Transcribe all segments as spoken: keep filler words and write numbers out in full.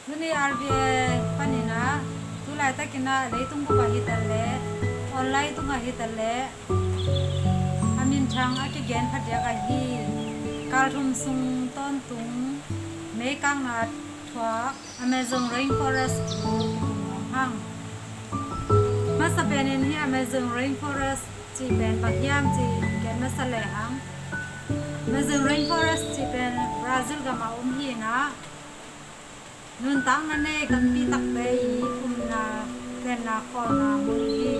Tuni R V A panin ah, tu laitakin ah leitung bup ah hi ta leh, online tung ah hi ta leh, a minthang a kigen phadiak ahi, kal thum sung tawntung meikakna thuak Amazon Rainforest thu kikum nuam hang. Masa penin hih Amazon Rainforest cih pen bang hiam cih gen masa lehang, Amazon Rainforest cih pen Brazil gam ah om hi-in ah, nuntakna nei tampi takte i umna, tenna, khawlna mun hi.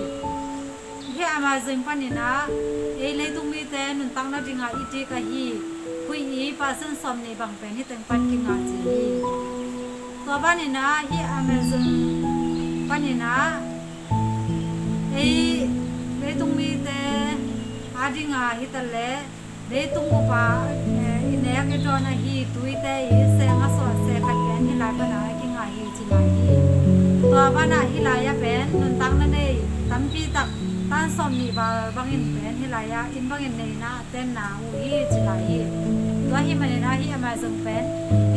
Hih Amazon panin ah ei leitung mite nuntakna dingah i dik ahi huih i percent sawmnih bang pen hih teng pan kingah ci hi. Tua panin ah hih Amazon panin ah ei leitung mite a dingah hi ta leh, leitung bup ah, eh, i nek i dawn ahi tuite i seng a suah se khat pen hih lai pan ah a kingah hi ci lai hi. Tua pan ah hih lai ah pen nuntakna nei tampi tak tan sawmnih val bangin pen hih lai ah inn bangin neihna a tenna uh hi ci lai hi. Tua ahih manin ah hih Amazon pen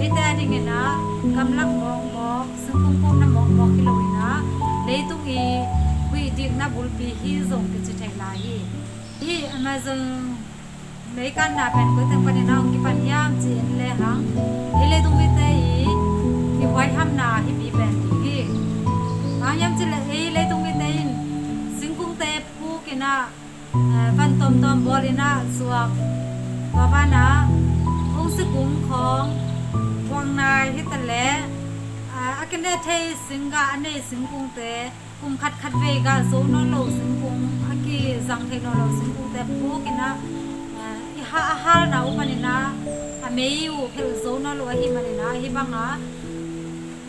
eite a dingin ah gamlak mawkmawk, singkung pukna mawkmawk hi lo-in ah, leitung i huih dikna bulpi hi zong kici thei lai hi. Hih Amazon meikakna pen koi teng panin ah hong kipan hiam ci-in lehang, ei leitung mite i, i huaihamna hih pi pen ding hi. Bang hiam cih leh ei leitung mite in singkungte puk-in ah, eh, van tuamtuam bawl-in ah zuak, tua banah hong si kum khawng, buang nai hi ta leh, eh, a kineh thei singgah a nei singkungte, kum khat khat vei gah zo nawn lo singkung, a kizang thei nawn lo singkungte puk-in ah, eh, i ha, a halna uh panin ah a mei uh phelh zo nawn lo ahih manin ah hih bangah,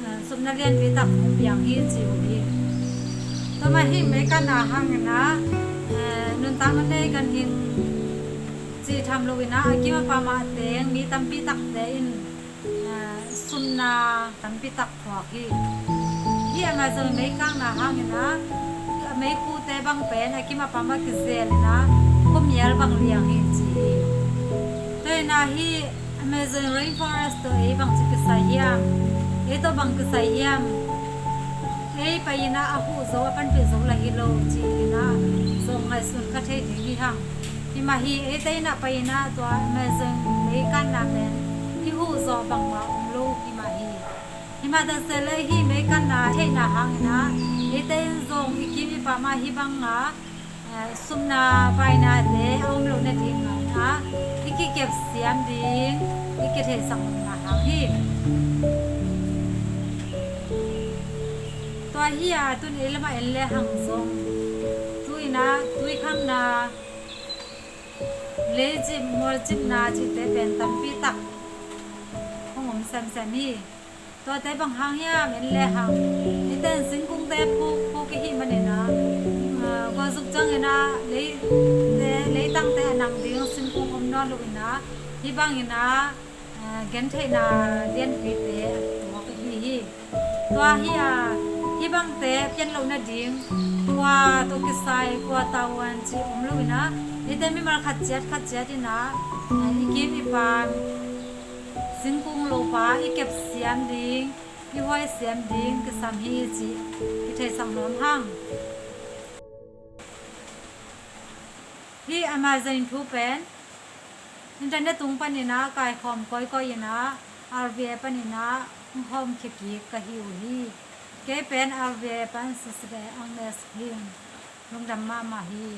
eh, supna lianpi tak hong piang hi ci uh hi. Tua mah hih meikakna hangin ah, eh, nuntakna nei ganhing cih tham lo-in ah a kim a pam ah teng mi tampi takte in, eh, sumna tampi tak thuak hi. Hih Amazon meikakna hangin ah meikhute bang pen a kim a pam ah kizel-in ah khuamial bang liang hi ci hi. Tua hi-in ah hih Amazon Rainforest tawh ei bangci kisai hiam? Ei tawh bang kisai hiam? Ei pai-in ah a huh zo, a panpih zo lah hi lo ci-in ah zong ngaihsun ka thei ding hi hang. Hi mah hi, eite in ah pai-in ah tua Amazon meikakna pen i huh zawh bangmah om lo hi mah hi. Hi mah ta se leh hih meikakna theihna hangin ah eite in zong i kim i pam ah hih bangah, eh, sumna vainate a om loh nadingin ah i kikep siam ding i kitheihsak nopna hang hi. Tua hi-a tun ei lamah en lehang zong tu-in ah tuikhangna, leicip mualcipna cihte pen tampi tak hong om semsem hi. Tuate bang hang hiam en lehang, eite in singkungte puk, puk i hih manin ah, ah, gualzuk ciangin ah leite, leitangte a nang ding singkung om nawn lo-in ah, hih bangin ah, ah, gentheihna lianpite a tuak ahi hi. Tua hi-a, hih bangte pian loh nading kua tawh kisai, kua tavuan cih om lo-in ah, eite mimal khat ciat khat ciat in ah, ah, i kim i pam, singkung lopa i kep siam ding, i huai siam ding kisam hi cih kitheihsak nuam hang. Hih Amazon thu pen internet tung panin ah kaikhawm kawikawi in ah, R V A panin ah hong khawmkhia kik ka hi uh hi. Kei pen R V A pan Sister Agnes Hing, lungdam mahmah hi.